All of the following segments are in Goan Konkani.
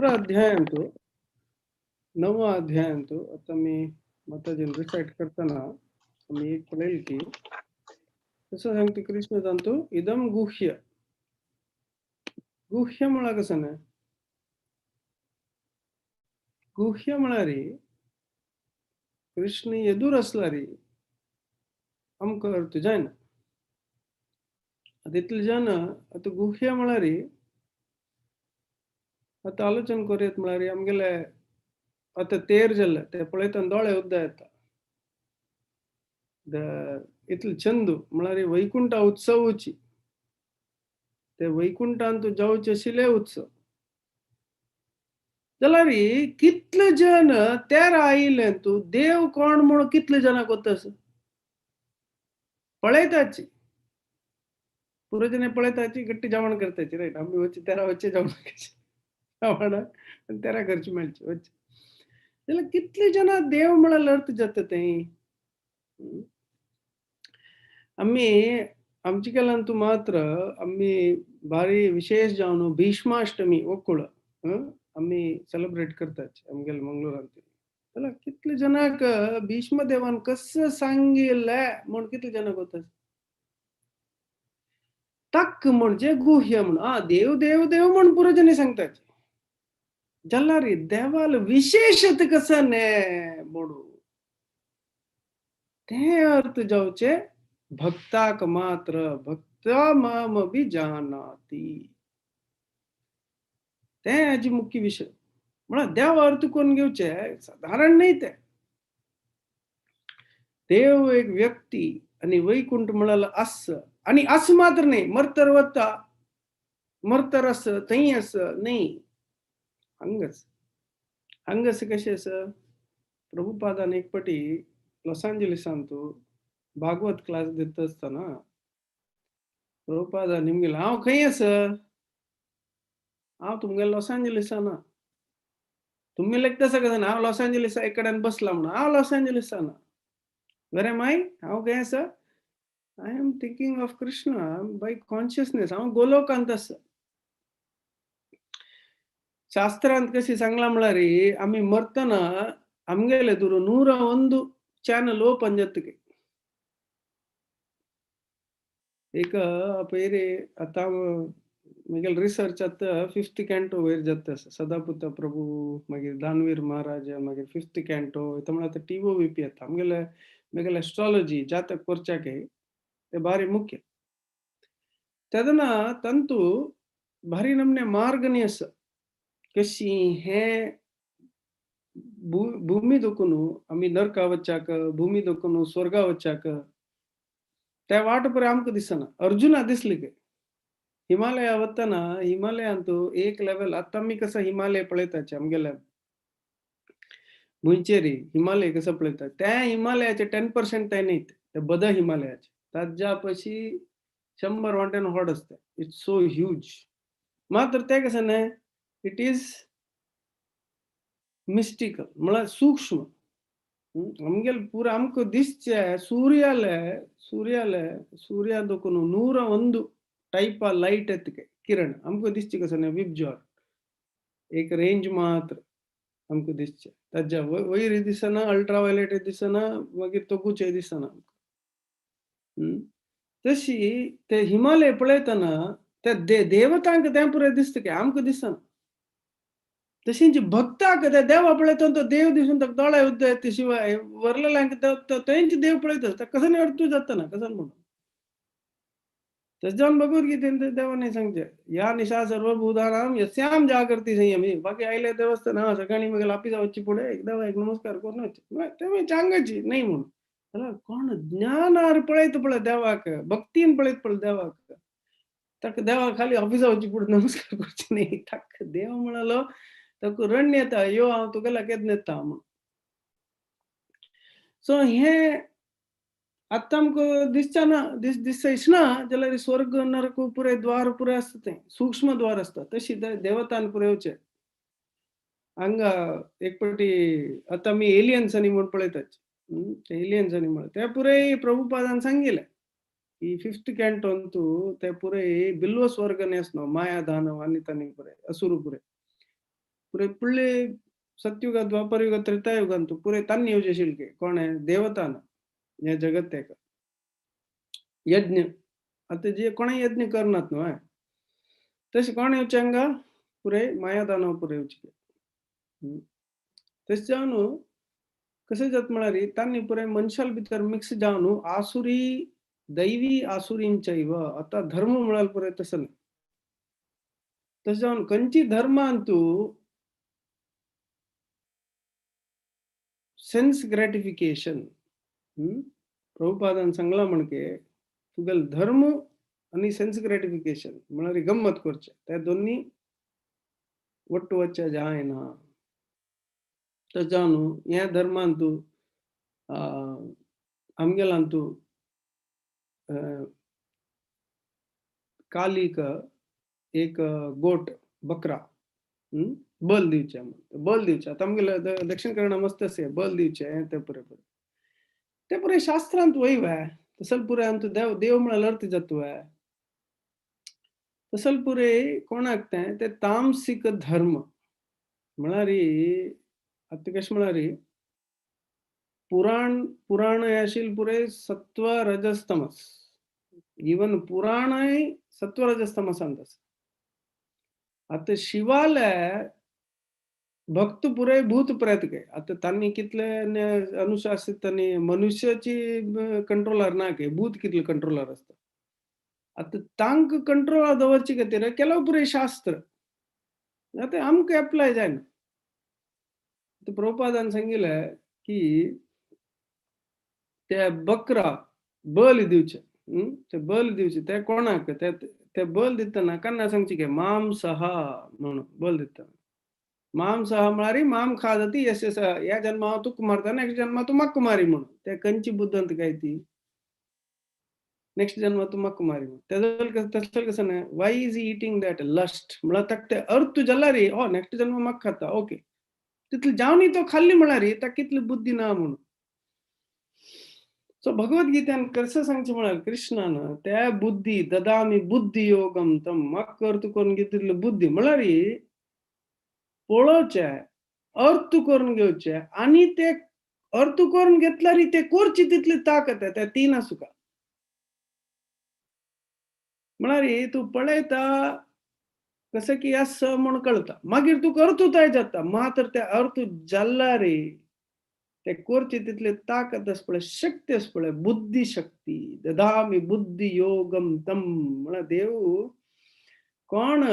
पंदरा अध्यायांतु नववा अध्यायांतु आता मी माताजीन रिसाइट करताना आमी एक पळयल की कसं सांगते कृष्ण जाणतो इदम गुह्य. गुह्य म्हळ्यार कसं ना, गुह्य म्हळ्यार कृष्ण येदूर आसल्यार आमकां अर्थ जायना. आतां इतलें जायना. आतां गुह्य म्हळ्यार आतां आलोचन करूयात म्हळ्यार आमगेले आतां तेर जाल्ले ते पळयतना दोळे उद्दा येता. इतले चंदू म्हळ्यार वैकुंठ उत्सवची ते वैकुंठांत जावचे आशिल्ले उत्सव जाल्यार कितले जण तेरा आयिल्ले तूं देव कोण म्हणून कितले जणांक वता पळयताची पुरोजने पळयताची गट्टी जेवण करताची रायट. आमी वच्चे तेरा वच्चे जेवण जेवण आनी तेरा करची मेळची वच्चे जाल्यार कितले जणां देव म्हळ्यार अर्थ जाता तें. आमी आमचे केलांतू मात्र आमी भारी विशेष जावन भीष्माष्टमी ಒಕ್ಕುಳ आमी सेलिब्रेट करतात आमगेले मंगळूरांत. जाल्यार कितले जणांक भीष्म देवान कसं सांगिल्लें म्हूण कितले जणांक वता तक म्हणजे गुह्य म्हूण आ देव देव देव म्हूण पुरोजनी सांगतात जाल्यार देवाल विशेषत कसं ने म्हणू ते अर्थ जावचे भक्ताक मात्र भक्त माम बी जानाती. ते हाजी मुख्य विषय म्हळ्यार देव अर्थ करून घेवचे सादारण न्ही ते. देव एक व्यक्ती आनी वैकुंठ म्हळ्यार आस आनी आस मात्र न्ही मरतर वता मरतर आस थंय आस न्ही हांगाच हांगास कशें आसा. प्रभुपादान एक पटी लॉस एंजलिसांतू भागवत क्लास दिता आसतना प्रभुपादान निमगेलें हांव खंय आसा, हांव तुमगेले लॉस एंजलिसा ना. तुमी लेगीत आसा कसं हांव लॉस एंजलिसा एक कडेन बसला म्हणून हांव लॉस एंजलिसा ना. वेर एम I, हांव खंय आसा, I am thinking of Krishna by consciousness. हांव गोलोकांत आसा. शास्त्रांत कशी सांगलां म्हळ्यार आमी मरतना आमगेले दुरू 101 ಚಾನಲ್ ಓಪನ್ जातकीर एक पयर आतां म्हगेले रिसर्च आतां फिफ्थ कॅन्टो वयर जाता आसा. सदापुता प्रभू मागीर दानवीर महाराज मागीर फिफ्थ कॅन्टो म्हळ्यार आतां TOVP येता आमगेले म्हगेले एस्ट्रोलॉजी जातक करच्याक ते भारी मुख्य. तेन्ना तंतू भारी नमने मार्ग न्ही आसा कशी हें भूमी दोकून आमी नरका वच्चाक भूमी दोकून स्वर्गा वच्चाक त्या वाट पळय आमकां दिसना. अर्जुना दिसली काय हिमालया वतना हिमालयांतू एक लेवल आतां आमी कसं हिमालय पळयताचे आमगेले भुंयचेर हिमालय कसं पळयता त्या हिमालयाचे 10% ते न्ही ते बद हिमालयाचे ताज्या पशी 100 वांट्यान व्हड आसता. It's so huge. मात्र ते कसं न्ही it is mystical म्हळ्यार सूक्ष्म. आमगेले पुरा आमकां दिसचे सूर्याले सूर्याले सूर्या दोकून 101 टायप लायट येता किरण आमकां दिसचे कसं न्ही विबजॉर एक रेंज मात्र आमकां दिसचे ताज्या वयर दिसना अल्ट्रा वायलेट दिसना मागीर तोगूचे दिसना. तशी ते हिमालय पळयतना ते देवतांक तें पुराय दिसता की आमकां दिसना. तशींच भक्ताक ते देवा पळयता तो देव दिसून ताका दोळे उद्दा शिवाय वरलेल्यांक थंयच देव पळयता ताका कसं अर्थ जाता ना कसं म्हणून. तशें जावन भगवद्गीतेन देवान सांगचें या निशा सर्वभूतानां यस्यां जागर्ति संयमी. बाकी आयले देवस्थान हा सकाळीं मागीर ऑफिसा वचचे फुडें एकदां एक नमस्कार करून वचचें तें चांगाची न्ही म्हणून. जाल्यार कोण ज्ञानार पळयता पळय देवाक भक्तीन पळयता पळय देवाक ताका देवाक खाली ऑफिसा वचचे फुडें नमस्कार करचे न्ही. ताका देव म्हणालो ताका रण्य येता यो हांव तुगेल्या केन्ना येता म्हणून. सो हें आतां आमकां दिसचें ना दिसना जाल्यार स्वर्ग नरक पुराय द्वार पुराय आसता तें सूक्ष्म द्वार आसता तशी देवतान पुराय येवचें. हांगा एक पाटी आतां आमी एलियन्स आनी म्हूण पळयतात ते एलियन्स आनी म्हळ्यार ते पुराय प्रभुपादान सांगिल्लें की फिफ्थ कॅन्टोंतू ते पुराय बिल्व स्वर्ग आसनो माया दानव आनी तांणी पुराय असुरू पुराय पुरे पुढले सत्युग द्वापर युग त्रेतायुगांतु पुरे तान्नी येवचे शिल्के कोण आहे देवताना हे जगत तेका यज्ञ आतां जे कोणें यज्ञ करनात न्हू तशें कोण येवचें हांगा पुरे माया दानव पुरे येवचे. तशें जावन कशें जाता म्हळ्यार तांणी पुरे मनशाल भितर मिक्स जावन आसुरी दैवी आसुरींचैव आतां धर्म म्हळ्यार पुरे तसो न्हय. तशें जावन खंयची धर्मांतु सेन्स ग्रॅटिफिकेशन प्रभुपादान सांगलां म्हणके तुगेलो धर्म आनी सेन्स ग्रॅटिफिकेशन म्हळ्यार गम्मत करचें ते दोन्ही ಒಟ್ಟು वच्चे जायना. तशें जावन ह्या धर्मांतु आमगेल्यांतु कालीक एक गोट बकरा बल दिवचें बल दिवचें आतां आमगेले दक्षिण कन्नडा मस्त आसा बल दिवचें तें पुरे पुरे तें पुरे शास्त्रांत वय वे तसल पुरे आमचो देव देव म्हळ्यार अर्थ जाता वे तसल पुरे कोणाक तें ते तामसीक धर्म म्हळ्यार आतां कशें म्हळ्यार पुराण पुराण आशिल्लें पुरे सत्व रजस तमस इवन पुराणय सत्व रजस तमसांत आसा. आतां शिवाले भक्त पुरे भूत प्रेत के आतां तांणी कितले अनुशासित आनी मनुष्याची कंट्रोलर ना के भूत कितले कंट्रोलर आसता. आतां तांकां कंट्रोलार दवरचे खातीर केलो पुरे शास्त्र आतां आमकां एप्लाय जायना. आतां प्रभुपादान सांगिल्लें की ते बकरा बल दिवचे ते बल दिवचे ते कोणाक ते ते बल दितना केन्ना सांगचे की मांसः म्हणून बल दितना मांसः म्हळ्यार माम खादती यस्य सः ह्या जन्मा हांव तुका मारता नेक्स्ट जन्मा तूं म्हाका मारी म्हणून ते खंयची बुद्धांत काय ती नेक्स्ट जन्मा तूं म्हाका मारी म्हणून तेजो तसलो कसो न्हय why is eating that lust म्हळ्यार ताका ते अर्थ जाल्यार ओ नेक्स्ट जन्म म्हाका खाता ओके तितले जावनी तो खाल्ली म्हळ्यार ताका कितली बुद्धी ना म्हणून. सो भगवद्गीतेन कसं सांगचें म्हळ्यार कृष्णान त्या बुद्धी ददामी बुद्धी योगम तम म्हाका अर्थ करून घेतिल्ली बुद्धी म्हळ्यार पळोवचें अर्थ करून घेवचें आनी ते अर्थ करून घेतल्यार ते करची तितली ताकत त्या तीन आसूका म्हळ्यार तूं पळयता कसं की आसा म्हूण कळटा मागीर तुका अर्थ जाता मात्र ते अर्थ जाल्यार ते करची तितली ताकद आसा पळय शक्ती आसा पळय बुद्धी शक्ती ददामी बुद्धी योगम तम म्हळ्यार देव कोण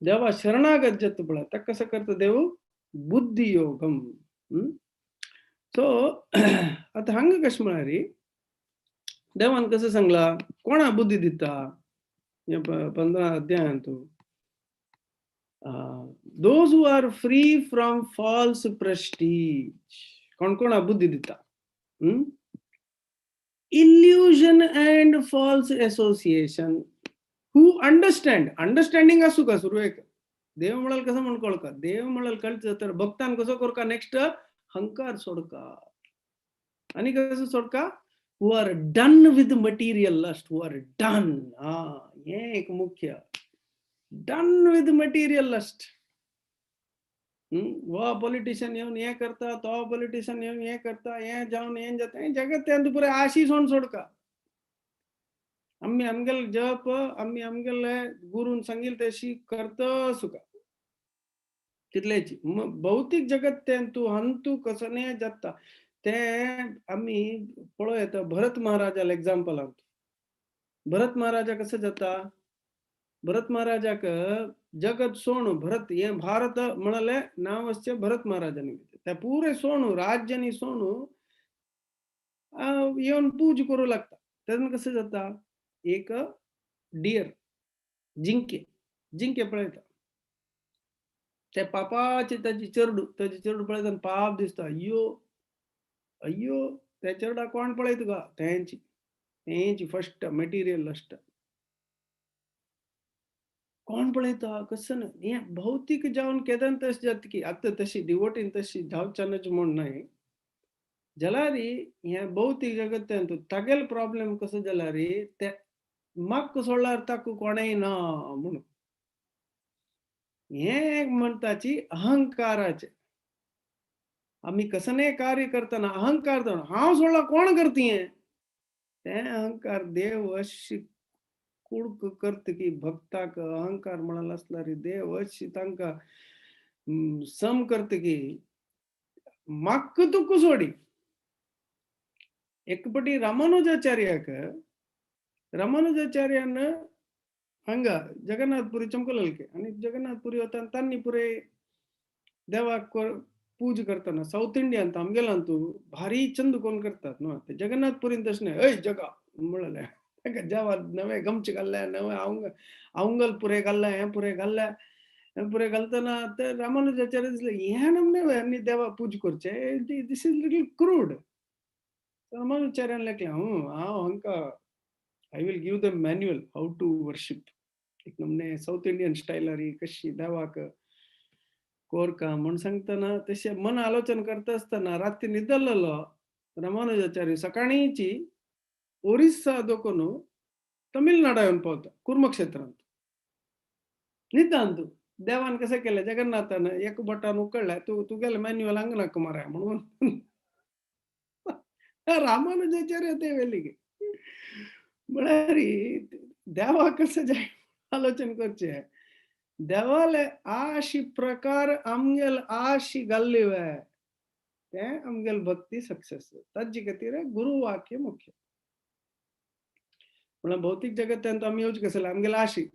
देवा शरणागत जाता पळय ताका कसो करता देव बुद्धी योगम. सो आतां हांगा कशें म्हळ्यार देवान कसं सांगलां कोणा बुद्धी दिता 15 अध्यायांतु those who are free from false prestige कोण कोणा बुद्धी दिता illusion and false association who understand understanding आसूं का सुरवेक देव म्हळ्यार कसं म्हण कळका देव म्हळ्यार कळचो तर भक्तान कसो करका नेक्स्ट हंकार सोडका आनी कसो सोडका who are done with material lust who are done हें एक मुख्य डन विथ मटेरियल लस्ट. हो पॉलिटिशियन येवन हें करता तो पॉलिटिशियन येवन हें करता हें जावन हें जाता हें जगत तें पुराय आशी सोड सोडका. आमी आमगेले जप आमी आमगेले गुरून सांगिल्लें तशी करता सुका तितलेची भौतीक जगत तें तूं हंतू कसने जाता तें आमी पळोवं येता. भरत महाराजाल एग्जाम्पलांत भरत महाराजा कसं जाता भरत महाराजाक जगत सोणू भरत हें भारत म्हळ्यार नांव आसचें भरत महाराजांनी त्या पुरे सोणू राज्यानी सोणू येवन पूज करूं लागता. तेन्ना कसं जाता एक डियर जिंके जिंके पळयता ते पापाचे ताजी चेरडू ताजे चेरडू पळयता पाप दिसता अय्यो अय्यो त्या चेरडाक कोण पळयता गा तेंची तेंची फर्स्ट मटेरियल लस्ट कोण पळयता कसं न्हय हें भौतीक जावन केदन तशें जाता की आतां तशी डिवोटीन तशी जावचें म्हूण न्हय जाल्यार हें भौतीक जगत तागेलो प्रॉब्लेम कसो जाल्यार ते म्हाका सोडल्यार ताका कोणेय ना म्हणून. हें म्हणटाची अहंकाराचे. आमी कसने कार्य करतना अहंकार दवरना, हांव सोडला कोण करती हें, तें अहंकार देव अशी कुडक करता की भक्ताक अहंकार म्हणल आसल्यार देव अशी तांकां सम करता की म्हाका तुका सोडी. एक पटी रामानुजाचार्याक, रामानुजाचार्यान हांगा जगन्नाथपुरी चमकलके आनी जगन्नाथपुरी वता तांणी पुरे देवाक पूज करतना साऊथ इंडियन आमगेल्यान तूं भारी चंद कोण करतात न्हू, ते जगन्नाथपुरीन तशें न्हय, अय जगा म्हणलें ताका देवा नवे गमचे घाल्ले, नवे आंगल पुरे घाल्ले, हें पुरे घाल्ले, हें पुरे घालतना ते रामानुजाचार्य दिसले हें नमने आनी देवा पूज करचे, this is little crude. रामानुजाचार्यान लेखलें हांव हांकां I will give the manual how to worship. एक नमने साऊथ इंडियन स्टायलारी कशी देवाक कोरका म्हूण सांगतना तशें मन आलोचन करता आसतना राती न्हिदलेलो रामानुजाचार्य सकाळींची ओरिस्सा दोकोन तमिळनाडा येवन पावता कुर्मक्षेत्रांत. निदांत देवान कशें केलें, जगन्नाथान एक बोटान उकळ्ळें, तूं तुगेलें मॅन्युअल हांगा नाका मारया म्हणून रामानुजाचार्य ते वेलीगे. म्हळ्यार देवा कशें जाय आलोचन करचें, देवाले आशी प्रकार आमगेल आशी घाल्ली वे तें आमगेल भक्ती सक्सेस. ताजे खातीर गुरु वाक्य मुख्य. म्हळ्यार भौतीक जगत्यांत आमी येवचे कसले आमगेल आशी.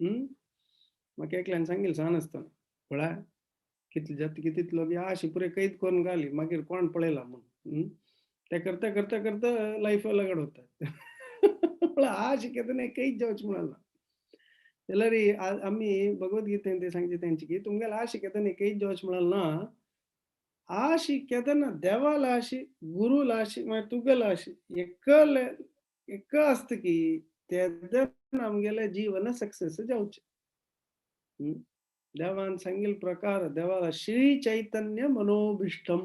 म्हाका एकल्यान सांगिल्लें सान आसतना, पळय कितले जाता कितलो बी आशी पुरे कैद करून घाली मागीर कोण पळयला म्हूण, ते करता करता करता लायफ लगड वता. म्हळ्यार आशी केन्ना कैद जावचें म्हणना. जाल्यार आमी भगवद्गीतेन ते सांगचे तेंचे की तुमगेले आशी केन्ना कैद जावचें म्हणलें ना, आशी केन्ना देवाला आशी गुरुला आशी मागीर तुगेला आशी एकल एक आसता की तेन्ना आमगेलें जीवन सक्सेस जावचें. देवान सांगिल्ले प्रकार देवाला श्री चैतन्य मनोभिष्टम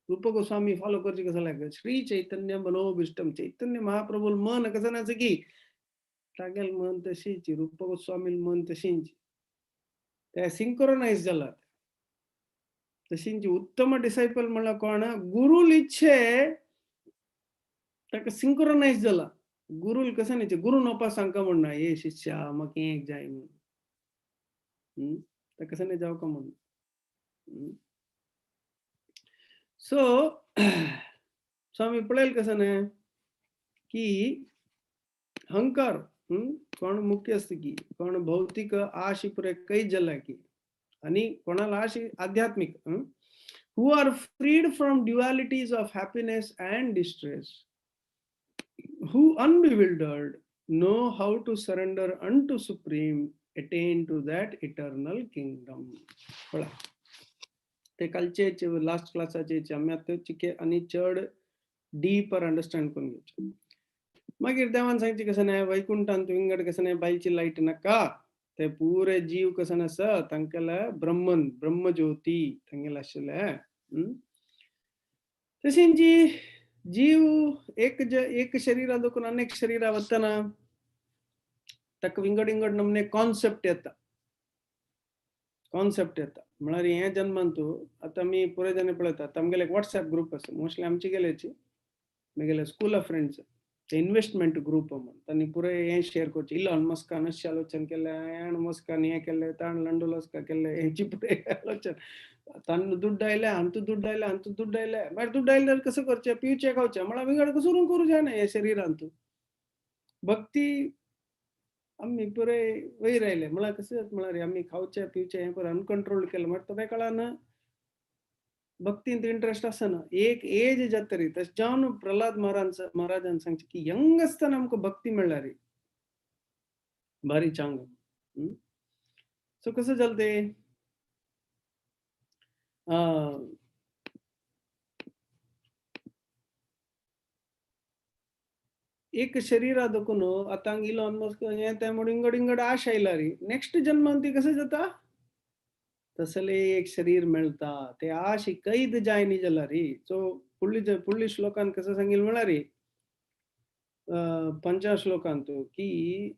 रूप गोस्वामी फॉलो करचे कसं लागेल, श्री चैतन्य मनोभिष्टम. चैतन्य महाप्रभू मन कसं नाच की तागेल मन तशीच, रूप गोस्वामी मन तशीच, ते सिंक्रोनाइज जाला. तशींच उत्तम डिसायपल म्हणल्यार कोण, गुरुल इच्छे ताका सिंक्रोनाइज जाला. गुरुल कसं न्ही, गुरु नोपा सांगका म्हणना हे शिष्या म्हाका हें जाय म्हणून, ताका कसं न्ही जावका म्हणून. सो स्वामी पळयल कसं न्ही की अहंकार कोण मुख्य आसता की कोण भौतिक आशी पुरे कैद जाला की आनी कोणाला आशी आध्यात्मिक, who are freed from dualities of happiness and distress, who unbewildered know how to surrender unto supreme, attain to that eternal kingdom. पळय ते कालचे लास्ट क्लासाचे आमी आतां चिके आनी चड डीपर अंडरस्टँड करून घेवचें. मागीर देवान सांगचें कसं न्हय, वैकुंठांत विंगड कसं न्हय बायची लायट नाका, ते पुरे जीव कसं आसा तांकां ब्रह्मन ब्रह्मज्योती तांगेले आशिल्ले. तशेंच जीव एक एक शरीरा दोकून अनेक शरीरा वतना ताका विंगड विंगड नमने कॉन्सेप्ट येता, कॉन्सेप्ट येता. म्हळ्यार हे जन्मान तूं आतां आमी पुरे जाणां पळयतात, आमगेले एक वॉट्सएप ग्रूप आसा, मोस्टली आमचे गेल्याची मागेले स्कूल ऑफ फ्रेंड्स ते इन्वेस्टमेंट ग्रूप म्हण, तांणी पुरे हें शेअर करचें, इलॉन मस्कान अशें आलोचन केलें, एण मस्कान हें केलें, ताण लंडोलस्का केलें, हेंची पुरे आलोचन, तांकां दुड्ड आयले, हांतू दुड्ड आयले, हांतू दुड्ड आयले, मागीर दुड्ड आयल्यार कसो करचें, पिवचें खावचें, म्हळ्यार विंगड कसो करूं जायना हे शरिरांतू. भक्ती आमी पुरे वयर आयले म्हळ्यार कशें जाता म्हळ्यार आमी खावचें पिवचें हें पुराय अनकंट्रोल्ड केलें म्हळ्यार थोड्या काळान भक्तींत इंट्रस्ट आसना. एक एज जाता रे, तशें जावन प्रल्हाद महाराजान सांगचें की यंग आसतना आमकां भक्ती मेळ्ळ्या रे भारी चांग. सो कसं जालें तें, एक शरीरा दोकून आतां इलॉन मस्क हें तें म्हूण विंगड विंगड आश आयला रे, नेक्स्ट जन्मान ती कसं जाता तसले एक शरीर मेळता, ते आश कैद जाय न्ही जाल्यार रे. सो फुडली फुडली श्लोकान कसं सांगिल्लें म्हळ्यार पंचा श्लोकांत की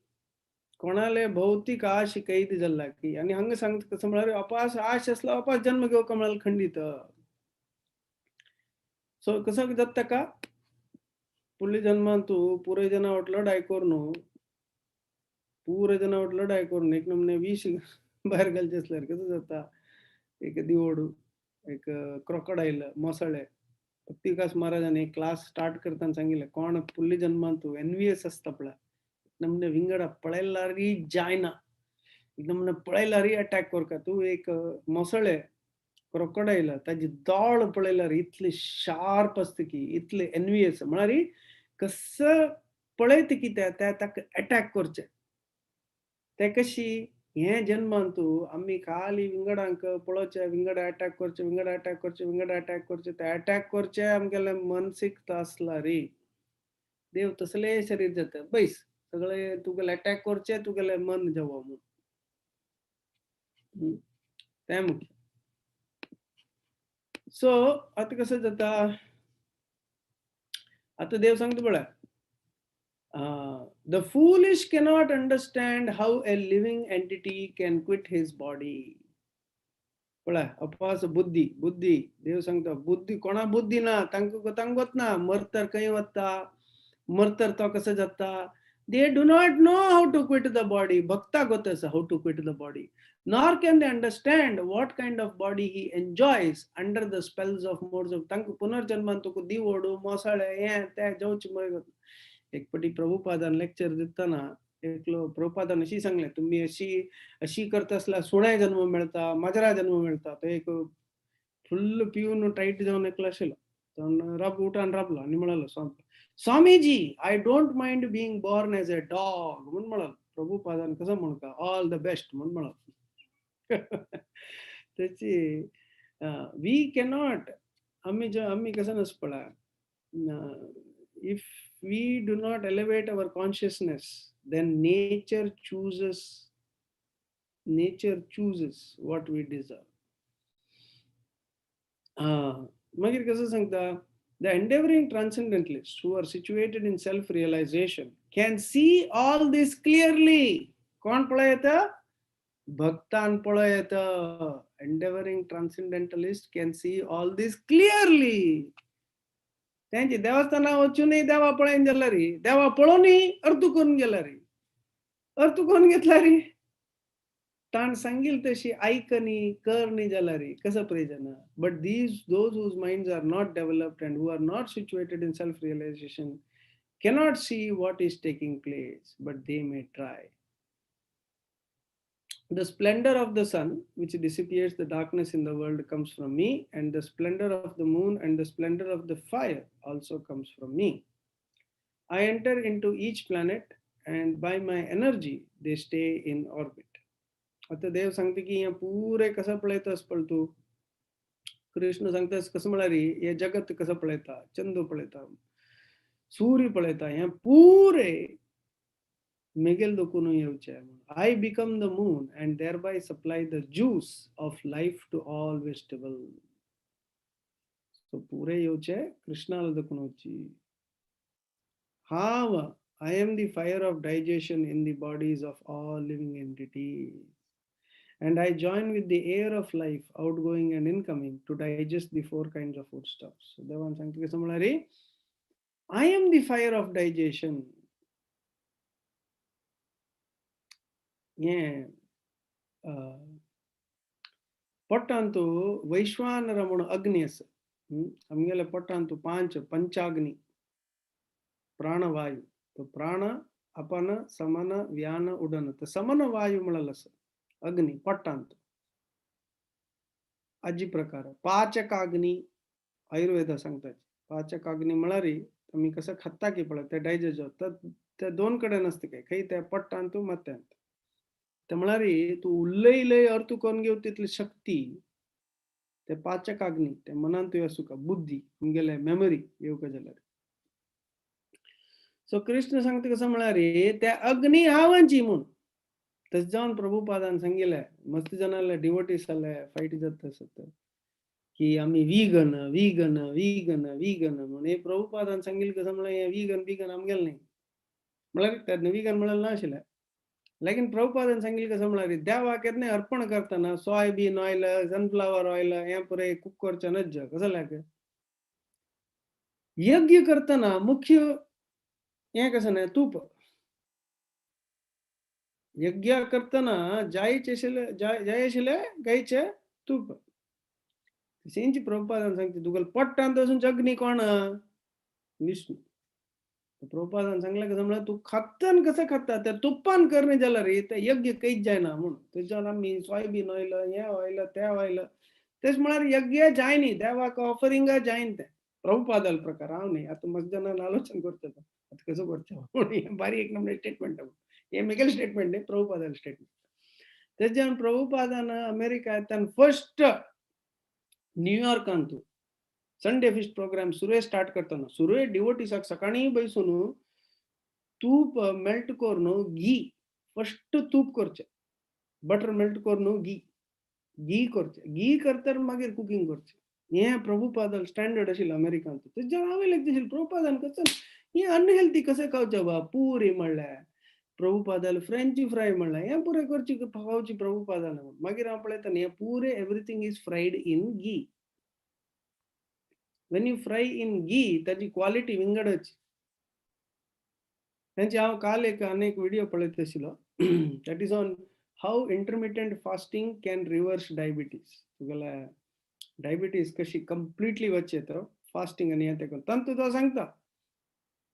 कोणाले भौतीक आश कैद जाल्ला की आनी हांगा सांगता कसो म्हळ्यार अपास आश आसलो अपास जन्म घेवका म्हळ्यार खंडीत. सो कसो जाता ताका फुडल्या जन्मान तूं पुराय जना वाट लढाय करून, पुराय जना वाट लढाय करून एक नमूने विष भायर घालचे आसल्यार कसो जाता, एक दिवोड एक क्रोकोडायल मोसळे. भक्तिविकास महाराजान एक क्लास स्टार्ट करताना सांगितलें, कोण फुडल्या जन्मान तूं एनवियस आसता पळय, नमूने विंगडा पळयल्यारय जायना, एकदम पळयल्यारय अटॅक करता. तूं एक मोसळे क्रोकोडायल ताजी दोळ पळयल्यार इतली शार्प आसता की, इतले एनवियस म्हळ्यार कसं पळयता की त्या ताका अटॅक करचें. ते कशी हे जन्मान तूं आमी खाली विंगडांक पळोवचें, विंगडा अटॅक करचें, विंगडा अटॅक करचें, विंगडा अटॅक करचें, ते अटॅक करचें आमगेलें मनसिकता आसला रे. देव तसलें शरीर जाता बैस सगळे तुगेलें अटॅक करचें, तुगेलें मन जावो म्हूण. तें मुख्य. सो आतां कसं जाता, आतां देव सांगता पळय, the foolish cannot understand how a living entity can quit his body. पळय अपास बुद्धी, बुद्धी देव सांगता बुद्धी कोणा बुद्धी ना, तांकां तांकां ना, मरतर खंय वता, मरतर तो कसो जाता. They do not know how to quit the body. भक्ता गोत आसा how to quit the body. Nor can they understand what kind of body he enjoys under the spells of modes of. तांकां पुनर्जन्मान तुका दिवोडू मोसाळे हें तें जेवचें मरे. एक पटी प्रभुपादान लेक्चर दितना एकलो प्रभुपादान अशी सांगलें, तुमी अशी अशी करता आसल्यार सुण्या जन्म मेळटा, माजरा जन्म मेळटा. तो एक फुल्ल पिवन टायट जावन एकलो आशिल्लो, तो राब उठान राबलो आनी म्हणालो, Swamiji I don't mind being born as a dog म्हूण म्हणालो. प्रभुपादान कसो म्हणका ऑल the best म्हूण म्हणालो. त्याची we cannot, आमी जे आमी कसं नस पळय, if we do not elevate our consciousness, then nature chooses what we deserve. मागीर कसं सांगता, the endeavoring transcendentalists who are situated in self-realization can see all this clearly. कोण पळयता? भक्तान पळयता. Endeavoring transcendentalist can see all this clearly. त्यांची देवस्थाना वचूनय देवा पळयन जाल्यार, देवा पळोवनय अर्थ करून गेल्यार, अर्थ करून घेतल्यार ताण सांगील तशी आयकनी करणी जाल्यार कसं प्रयोजन. But these those whose minds are not developed and who are not situated in self realization cannot see what is taking place, but they may try. The splendor of the sun, which dissipates the darkness in the world, comes from me, and the splendor of the moon and the splendor of the fire also comes from me. I enter into each planet, and by my energy, they stay in orbit. आता देव सांगता की हें पुरें कसं पळयता पळय तूं. कृष्ण सांगता कसं म्हळ्यार हें जगत कसं पळयता, चंद्र पळयता, सूर्य पळयता, हें पुरें मेगेल दोकून येवचें. I become the moon and thereby supply the juice of life to all vegetable. So पुरें येवचें कृष्णाला दोकून वची. हांव I am the fire of digestion in the bodies of all living entities. And I join with the air of life, outgoing and incoming, to digest the four kinds of foodstuffs. So देवान सांगता कसं म्हळ्यार I am the fire of digestion. हें पोटांत वैश्वानर म्हूण अग्नी आसा. आमगेल्या पोटांत पांच पंचाग्नी प्राणवायू, तो प्राण अपन समन व्यान उडन, तो समन वायू म्हळ्यार आसा अग्नी पोटांत. आजी प्रकार पाचकाग्नी आयुर्वेदा सांगता. पाचकाग्नी म्हळ्यार आमी कसं खाता की पळय ते डायजेस्ट जाता, ते दोन कडेन आसता काय खंय, त्या पोटांत माथ्यांत. ते म्हळ्यार तूं उलयलय अर्थ करून घेवता तितली शक्ती ते पाचकाग्नी ते मनांत आसूका बुद्धी आमगेले मेमरी येवका जाल्यार. सो कृष्ण सांगता कसं म्हळ्यार त्या अग्नी हांवांची म्हूण. तशें जावन प्रभुपादान सांगिल्लें, मस्त जाणाले डिवोटीस जाले फायट जाता आसत की आमी वीगन वीगन वीगन वीगन म्हूण. हे प्रभुपादान सांगिल्लें कसं म्हळ्यार हें वीगन बिगन आमगेलें न्ही, म्हळ्यार तेन्ना वीगन म्हळ्यार ना आशिल्लें. लेकिन प्रभुपादान सांगिल्लें कसो म्हळ्यार देवाक केन्नाय अर्पण करतना सोयाबीन ऑयल, सनफ्लावर ऑयल हें पुराय कूक करचें नज्ज. कसो लायक यज्ञ करतना मुख्य हें कसं न्हय तूप. यज्ञ करतना जायचे आशिल्लें जाय आशिल्लें गायचें तूप. तशेंच प्रभुपादान सांगता तुगेल्या पोटांत वचून अग्नी कोण? विष्णू. प्रभुपादान सांगलें कसं म्हळ्यार तूं खात्तान कसं खाता त्या तुपान करणे जाल्यार रे ते यज्ञ कांयच जायना म्हूण. तेच्यान आमी सोयाबीन ऑयल, हें ऑयल, तें ऑयल, तेच म्हळ्यार यज्ञ जायनी, देवाक ऑफरिंगा जायन तें. प्रभुपादाल प्रकार हांव न्ही. आतां मस्त जाणान आलोचन करता तो आतां कसो करचो म्हूण. हें बारीक एक नमूने स्टेटमेंट, हें म्हगेलें स्टेटमेंट न्ही, प्रभुपादाल स्टेटमेंट. तेच्यान प्रभुपादान अमेरिका फर्स्ट न्यूयॉर्कांतू संडे फिस्ट प्रोग्राम सुरवे स्टार्ट करतना सुरवे डिवोटीसाक सकाळीं बैसून तूप मेल्ट करून घी फर्स्ट तूप करचें, बटर मेल्ट करून घी घी करचें, घी करतर मागीर कुकींग करचें. हें प्रभुपादाल स्टँडर्ड आशिल्लें अमेरिकांत. तेज्यान हांवें लायक दिशिल्लें प्रभुपादान कसो हें अनहेल्थी कशें खावचें बा? पुरी म्हणल्यार प्रभुपादाल फ्रेंच फ्राय म्हणल्यार हें पुरें करची खावची प्रभुपादान. मागीर हांव पळयता हें पुरें everything is fried in ghee. When you fry in ghee ताची क्वालिटी विंगडच. तेंचे हांव काल एक आनी एक व्हिडिओ पळयत आशिल्लो, that is on how intermittent fasting can reverse diabetes. तुगेल्या डायबिटीज कशी कंप्लिटली वचचे तर फास्टिंग आनी हें तें करून. तातूंत तो सांगता,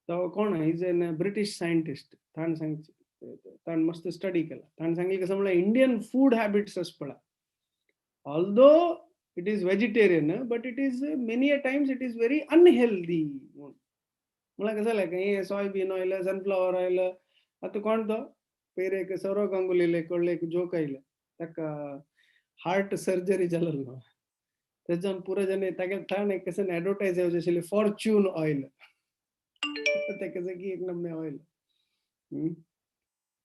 तो कोण, is an British scientist. ताणें सांगचें, ताणें मस्त स्टडी केला. ताणें सांगलें कसं म्हळ्यार इंडियन फूड हॅबिट्स आसा पळय, although it is vegetarian, but it is many a times it is very unhealthy. म्हळ्यार कसं जालें, हें सोयाबीन ऑयल, सनफ्लावर ऑयल. आतां कोण तो पयर एक सौरव गांगुलीले कडले एक जोक आयले, ताका हार्ट सर्जरी जालेलो, तेच्यान पुरो जाणें तागे ताणें कसं एडवर्टायज येवचें आशिल्लें फॉर्च्यून ऑयल. तें कसं की एक नमूने ऑयल,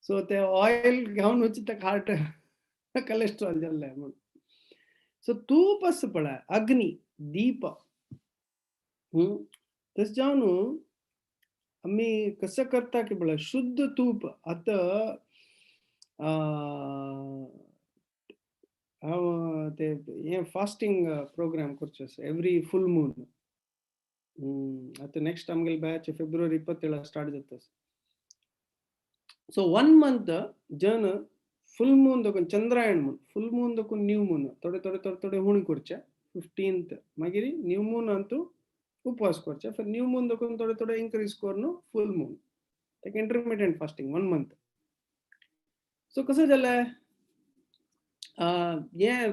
सो ते ऑयल घेवन वच ताका हार्ट कलेस्ट्रॉल जाल्लें म्हूण. सो तूप आसा पळय, अग्नी दीप. तशें जावन आमी कसं करता की पळय शुद्ध तूप. आतां हांव ते हें फास्टींग प्रोग्राम करचें आसा एवरी फूल मून. आतां नेक्स्ट आमगेले बॅच फेब्रुवारी 27 स्टार्ट जाता. सो वन मंथ जन फुल मून देखून चंद्रायण म्हूण, फुल मून देखून न्यू मून थोडे थोडे थोडे थोडे हुणी करचे 15th, मागीर न्यू मून अंतू उपवास करचे, फिर न्यू मून देखून थोडे थोडे इन्क्रीज करून फुल मून, ताका intermittent fasting one month. So कसं जालें, हें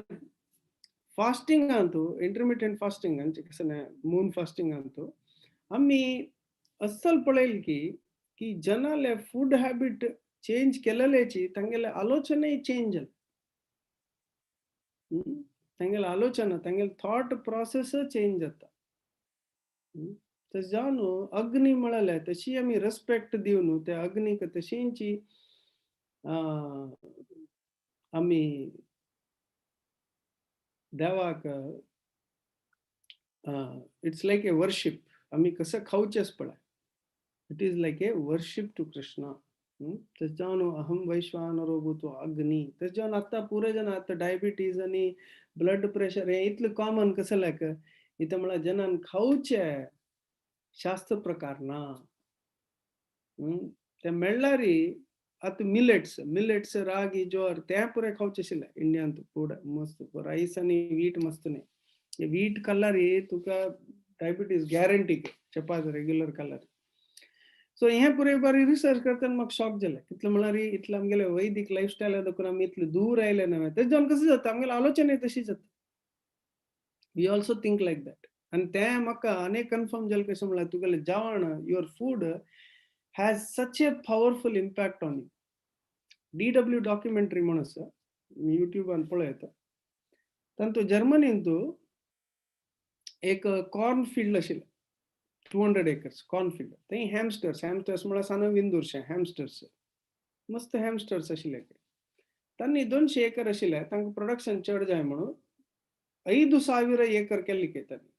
फास्टिंग अंतू, इंटरमिटंट फास्टिंग आमचें कसं मून फास्टिंग अंतू आमी अस्सल पळयलें की की जनाले फूड हॅबिट चेंज केलेल्याची तांगेले आलोचनय चेंज जालें. तांगेले आलोचना, तांगेले थॉट प्रोसेस चेंज जाता. तशें जावन अग्नी म्हळ्यार तशी आमी रेस्पेक्ट दिवन त्या अग्नीक तशींची आमी देवाक, it's like a worship. आमी कसं खावचेंच पळय, it is like a worship to Krishna. तशें जावन अहम वैश्वानरो भूत्वा अग्नी. तशें जावन आतां पुरे जाण आतां डायबिटीज आनी ब्लड प्रेशर हें इतलें कॉमन कसं लायक इथं म्हळ्यार जनान खावचे शास्त्र प्रकार ना. ते मेळ्ळ्यार आतां मिलेट्स, मिलेट्स, रागी, ज्वार ते पुरे खावचे आशिल्ले इंडियांत. फूड मस्त रायस आनी वीट मस्त न्ही. वीट खाल्ल्यार तुका डायबिटीज गॅरंटी, चपाती रेग्युलर खाल्ल्यार. सो हें पुरे बरी रिसर्च करतना म्हाका शॉक जालें. कितलें म्हळ्यार इतलें आमगेले वैदीक लायफस्टायल देखून आमी इतले दूर आयले न्हय. तेजें जावन कशें जाता, आमगेलें आलोचनय तशी जाता. We also think like that. आनी तें म्हाका आनी कन्फर्म जालें. कशें म्हळ्यार तुगेलें जेवण, your food has such a powerful impact on you. DW documentary म्हूण आसा, युट्यूबान पळयता. तातूंत जर्मनींत एक कॉर्न फिल्ड आशिल्लें, 200 acres corn field. थंय हॅमस्टर्स, हॅमस्टर्स म्हळ्यार सान विंदूरशे हॅमस्टर्स, मस्त हॅमस्टर्स आशिल्ले ते. तांणी 200 एकर आशिल्ले, तांकां प्रोडक्शन चड जाय म्हणून 5,000 एकर केल्ली तांणी,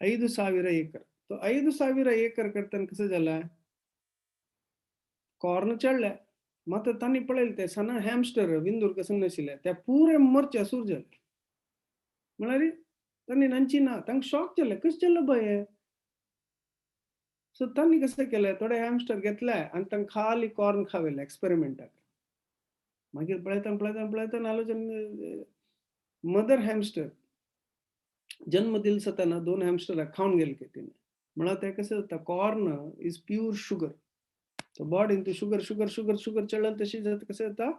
5,000 एकर. तो 5,000 एकर करतना कसं जालें, कॉर्न चडले. मात तांणी पळयलें ते सना हॅमस्टर विंदूर कसं नाशिल्ले ते पुरे मरचे सूर जाले. म्हळ्यार तांणी नंची ना, तांकां शॉक जालें, कशें जालें बाय हें. सो तांणी कशें केलें, थोडे हॅमस्टर घेतले आनी तांकां खाली कॉर्न खावयलें एक्सपेरिमेंटाक. मागीर पळयता पळयता पळयतना आलोचन मदर हॅमस्टर जन्म दिल सताना 2 हॅमस्टराक खावन गेले की तिणें. म्हळ्यार तें कशें जाता, corn is pure sugar. So बॉडीन तूं शुगर शुगर शुगर शुगर चडल तशी जाता, कशें जाता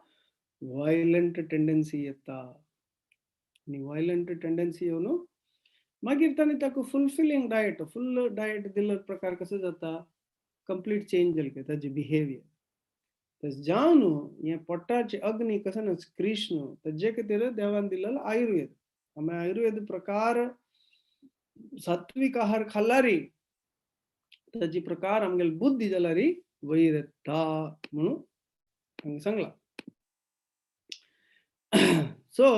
वायलंट टेंडन्सी येता. आनी वायलंट टेंडन्सी येवन मागीर तांणी ताका फुलफिलिंग डायट, फुल डायट दिल्लो प्रकार कसो जाता, कंप्लीट चेंज जाले ताजी बिहेवियर. तशें जावन हें पोटाचे अग्नी कसो ना कृष्ण ताजे खातीर देवान दिल्लो आयुर्वेद. आमी आयुर्वेद प्रकार सात्विक आहार खाल्लारी ताजी प्रकार आमगेली बुद्धी जाल्यारी वयर येता म्हणून हांगा सांगलां. So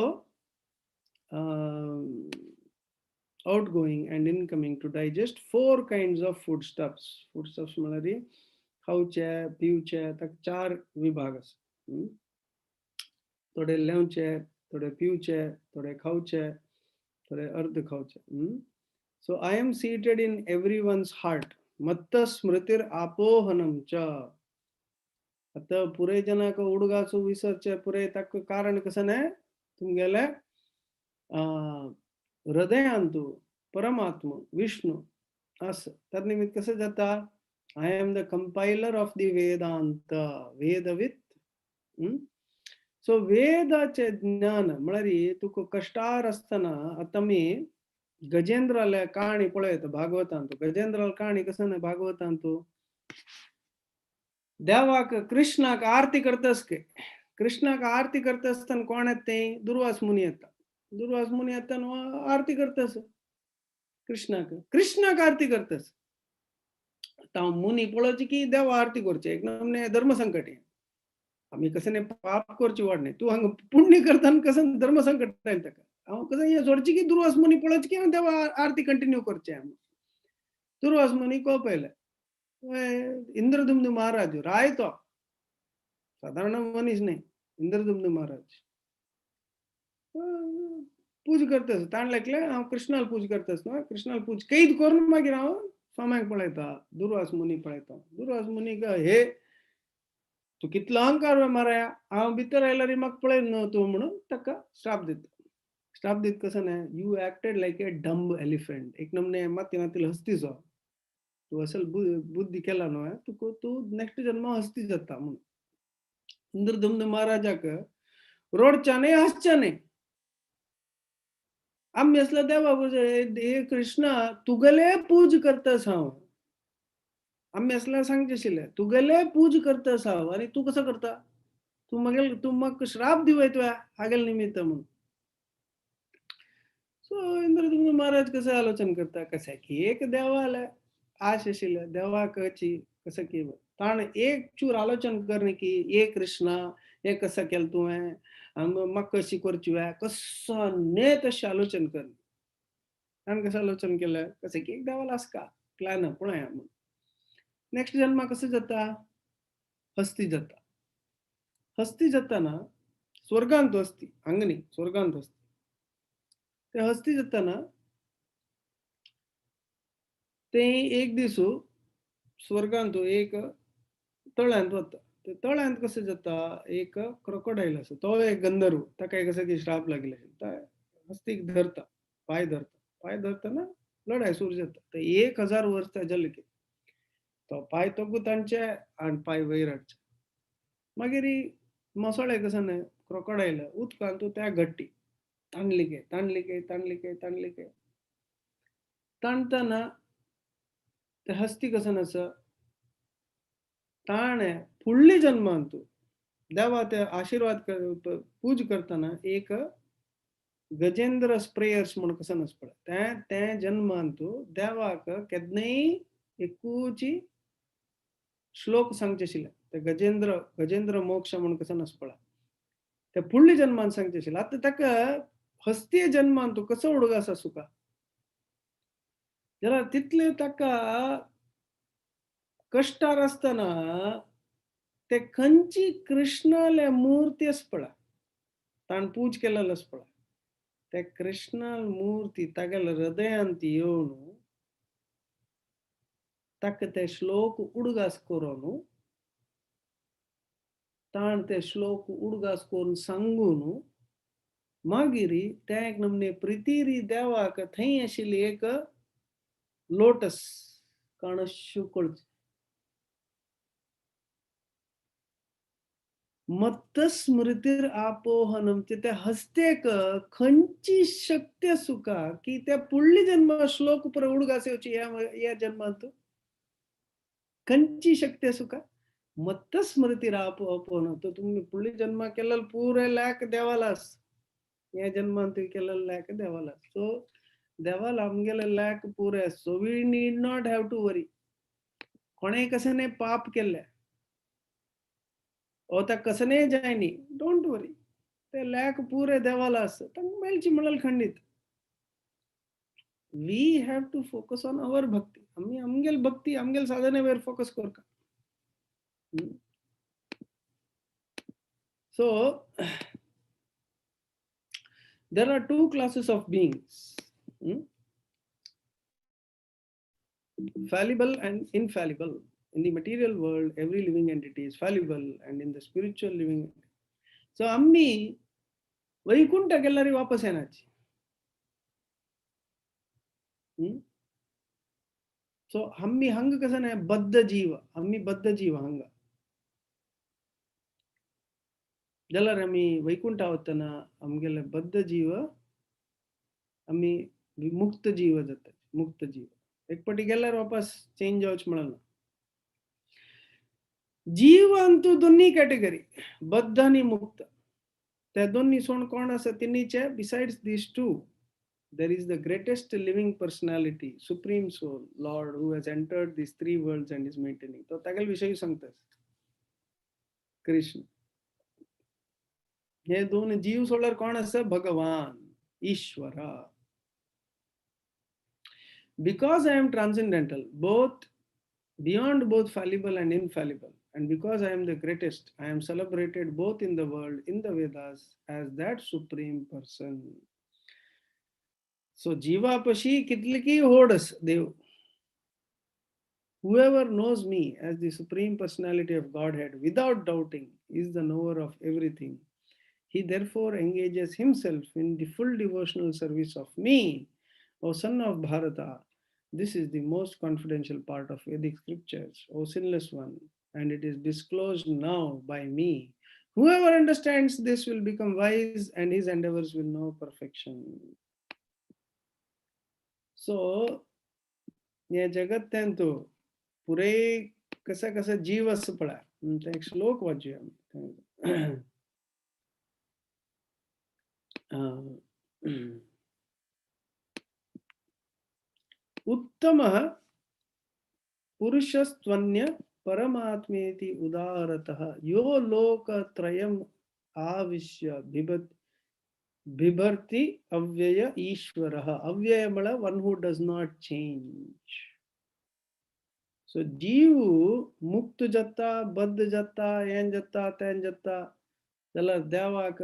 outgoing and incoming to digest 4 kinds of foodstuffs. Foodstuffs म्हळ्यार खावचे पिवचे, ताका 4 विभाग आसा. थोडे लेवचे, थोडे पिवचे, थोडे खावचे, थोडे अर्द खावचे. So I am seated in everyone's heart. मत्त स्मृतिर आपोहनम च. आतां पुराय जनाक उडगाचो विसरचे पुराय ताका कारण कसं न्हय, तुमगेले हृदयांतु परमात्मा विष्णु आसा. तद निमित्त कसं जाता, I am the compiler of the Vedanta, वेदवित्. सो वेदाचे ज्ञान म्हळ्यार तुका कश्टार आसतना आतां आमी गजेंद्राल्या काणी पळयता भागवतांत. गजेंद्राल्या काणी कसं ना भागवतांत, देवाक कृष्णाक आरती करतास के, कृष्णाक आरती करता आसतना कोण येता ते, दुर्वास मुनी येता. दुर्वास मुनी येता न्हू आरती करतास कृष्णाक, कृष्णाक आरती करतास. आतां मुनी पळोवची की देवा आरती करची, एक नमने धर्म संकट. आमी कसं न्ही पाप करची वाड न्ही, तूं हांगा पुण्य करता आनी कसं धर्म संकट येता ताका. हांव कसं हें सोडची की दुर्वास मुनी पळोवची की हांव देवा आरती कंटिन्यू करचें. दुर्वास मुनी कोप येयलें, इंद्रदुम्न महाराज राय, तो साधारण मनीस न्ही. इंद्रदुम्न महाराज पूज करतास, ताणें लेखलें हांव कृष्णाल पूज करतास न्हू, कृष्णाल पूज कैद करून मागीर हांव स्वाम्याक पळयता, दुर्वास मुनी पळयता. दुर्वास मुनीक हे तूं कितलो अहंकार माराया, हांव भितर आयल्यार म्हाका पळय न्हू तूं म्हणून ताका श्राप दिता. श्राप दीत कसं न्हय, you acted like a dumb elephant. एक नमने माती मातील हस्तीचो तूं असल बुद्धी केला न्हू, तुका तूं नेक्स्ट जन्म हस्ती जाता म्हणून. इंद्रदुम्न महाराजाक रोडच्या न्हय हांसच्या न्हय. आमी आसल्या देवा हे कृष्णा तुगेले पूज करतास हांव. आमी आसल्यार सांगचें आशिल्लें तुगेले पूज करतास हांव, आनी तूं कसो करता, तूं मागीर तूं म्हाका श्राप दिवय तुवें हागेले निमित्त म्हणून. सो इंद्रदुम्न महाराज कसं आलोचन करता, कशें की एक देवाले आश आशिल्ले देवाक कसं की ताणें एक चूर आलोचन करणे की हे कृष्णा हें कसं केलें तुवें, म्हाका कशी करची कसो न्हय तशें आलोचन करणे. ताणें कशें आलोचन केलें, कशें की एक देवाला आसका प्लॅन पळया म्हणून. नेक्स्ट जन्मा कसं जाता, हस्ती जाता. हस्ती जाताना स्वर्गांत हस्ती, हांगा न्ही स्वर्गांत हस्ती. ते हस्ती जाताना ते एक दीस स्वर्गांत एक तळ्यांत वता. ते तळ्यांत कशें जाता, एक क्रोकोडायल आसा, तो एक गंधर्व, ताका एक कसो श्राप लागिल्लो आशिल्लो. हस्तीक धरता, पांय धरता, पांय धरतना लढाय सुरू जाता. ते 1000 वर्स ताजे की तो पांय तोगू तांचे आनी पांय वयर हाडचे. मागीर मसोळे कसो न्हय क्रोकोडायल उदकांत त्या घट्टी ताणली ताणली ताणली ताणली ताणतना ते हस्ती कसं आसा, ताणें फुडली जन्मांत देवा ते आशिर्वाद पूज करतना एक गजेंद्र स्प्रेयर्स म्हूण कसं आसा पळय, ते ते जन्मांत देवाक केन्नाय एकूची श्लोक सांगचे आशिल्ले. ते गजेंद्र गजेंद्र मोक्ष म्हूण कसं आसा पळय, ते फुडले जन्मान सांगचे आशिल्ले. आतां ताका हस्ती जन्मान तूं कसो उडगास आसूं का जाल्यार तितले ताका कश्टार आसतना ते खंयची कृष्णाले मूर्ती आसा पळय, ताण पूज केलेलो आसा पळय, ते कृष्णाल मूर्ती तागेल्या हृदयांत येवन ताका ते श्लोक उडगास करून, ताण ते श्लोक उडगास करून सांगून मागीर ते एक नमने प्रितीरी देवाक थंय आशिल्ली एक लोटस काणशू कळची. मत्त स्मृतीर आपोहनम ते हस्तेक खंयची शक्ती आसूका की त्या पुडली जन्म श्लोक पुरो उडगास येवची ह्या जन्मांत खंयची शक्ती आसूका. मत्त स्मृतीर आपोहनम तो तुमी पुडली जन्मा केलेलो पुरे लायक देवालास, ह्या जन्मांत केलेलो लायक देवाला. सो देवाला आमगेले लायक पुरे. So we need not have to worry. कोणें कशें पाप केल्लें ओ त्या कसने जायनी, don't worry, ते लॅक पुरे देवाला आसा, तांकां मेळची म्हणल्यार खंडीत. We have to focus on our bhakti. आमी आमगेल भक्ती आमगेल साधने वयर फोकस करता. So there are two classes of beings, fallible and infallible. In the material world, every living entity is fallible, and in the spiritual living. So, ammi Vaikuntha गेल्यार वापस येनाची. So, आम्ही हंग कसं नाही बद्ध जीव, आम्ही बद्ध जीव हंग. जाल्यार आमी वैकुंठा वतना आमगेले बद्ध जीव आमी मुक्त जीव जाता, मुक्त जीव. एक पटी गेल्यार वापस चेंज जावचें म्हणना. जीव अंतू दोन्ही कॅटेगरी, बद्ध आनी मुक्त. त्या दोन्ही सोड कोण आसा तिन्हीचे, besides these two there is the greatest living personality, supreme soul, Lord, who has entered these three worlds and is maintaining. तो तागेले विशयी सांगता कृष्ण. हे दोन जीव सोडल्यार कोण आसा? भगवान, ईश्वर. Because I am transcendental, both beyond both fallible and infallible, and because I am the greatest, I am celebrated both in the world, in the Vedas, as that supreme person. So jivapashi kitliki hodas dev. Whoever knows me as the supreme personality of Godhead without doubting is the knower of everything. He therefore engages himself in the full devotional service of me, O son of Bharata. This is the most confidential part of Vedic scriptures, O sinless one, and it is disclosed now by me. Whoever understands this will become wise and his endeavors will know perfection. So, या जगत्यांतु पुरे कसा कसा जीव आसा पळय, ते एक श्लोक वाचूया. उत्तमः पुरुषस्त्वन्य परमात्मेति उदाहरतः यो लोकत्रयम् आविश्य बिभर्ति अव्यय ईश्वरः. अव्यय म्हळ्यार one who does not change. So जीव मुक्त जाता, बद्ध जाता, हें जाता, तें जाता, जाल्यार देवाक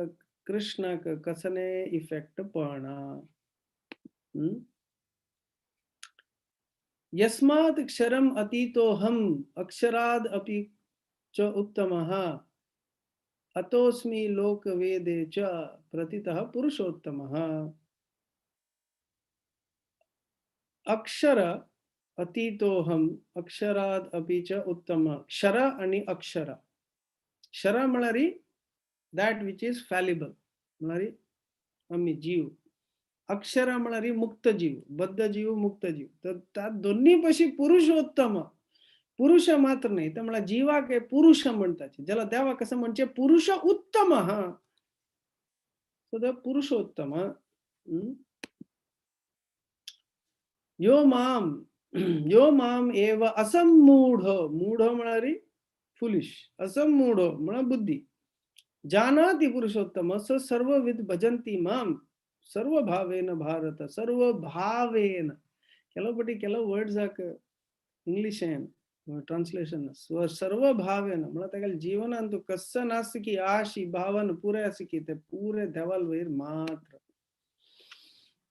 कृष्णाक कसने इफेक्ट पडना. यस्मात् क्षरम् अतीतोऽहम् अक्षराद् अपि च उत्तमः अतोऽस्मि लोकवेदे च प्रतितः पुरुषोत्तमः. अक्षर अतीतोऽहम् अक्षराद् अपि च उत्तमः. क्षर आणि अक्षर. क्षर म्हळ्यार that which is fallible म्हळ्यार आमी जीव. अक्षर म्हळ्यार मुक्त जीव, बद्ध जीव, मुक्त जीव. तर त्या दोन्ही पशी पुरुषोत्तम. पुरुष मात्र नाही तर म्हळ्यार जीवाक पुरुष म्हणतात, ज्याला देवा कसं म्हणजे पुरुष उत्तम. हा, सो the Purushottam. यो माम यो माम एव असमूढ. मूढ म्हळ्यार फुलिश, असमूढ म्हळ्यार बुद्धी. जानाति पुरुषोत्तम स सर्वविद भजंती माम सर्व भावेन भारत. सर्व भावेन. ಕೆಲವು ಪಟಿ ಕೆಲವು ವರ್ಡ್ಸ್ ಹಾಕ ಇಂಗ್ಲಿಷ್ ट्रान्सलेशन सर्व भावेन म्हळ्यार तागेल्या जिवनान तूं कस्सन आसा की आशी भावन पुरे आसा की ते पुरे देवाल वयर मात्र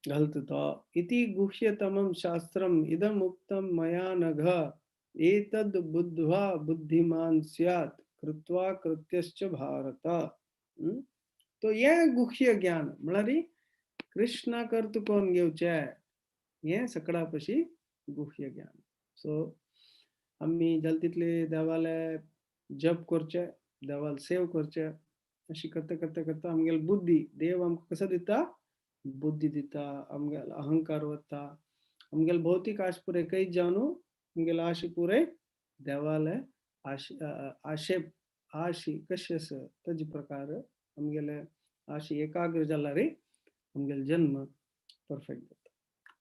घालता तो. इति गुह्यतमं शास्त्रम इदम उक्तम मया नघ एतद् बुद्ध्वा बुद्धिमान स्यात् कृत्वा कृत्यश्च भारत. तो हें गुह्य ज्ञान म्हळ्यार कृष्णा करत कोण घेवचें हें सगळ्या पशी गुह्य ज्ञान. सो आमी जाता तितले देवाले जप करचे, देवाल सेव करचे, अशी करता करता करता आमगेली बुद्धी, देव आमकां कसो दिता? बुद्धी दिता, आमगेलो अहंकार वता, आमगेले भौतीक आश पुराय कैद जावन आमगेले आशी पुराय देवाले आशे आशी कशें आसा तेजे प्रकार आमगेले आशी एकाग्र जाल्यार आमगेलो जन्म परफेक्ट जाता.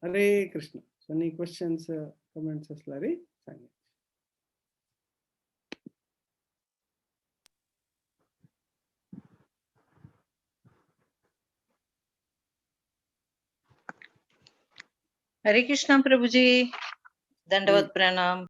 Hare Krishna. Any questions comments आसल्यार सांगात. हरे कृष्णा प्रभु जी, दंडवत प्रणाम.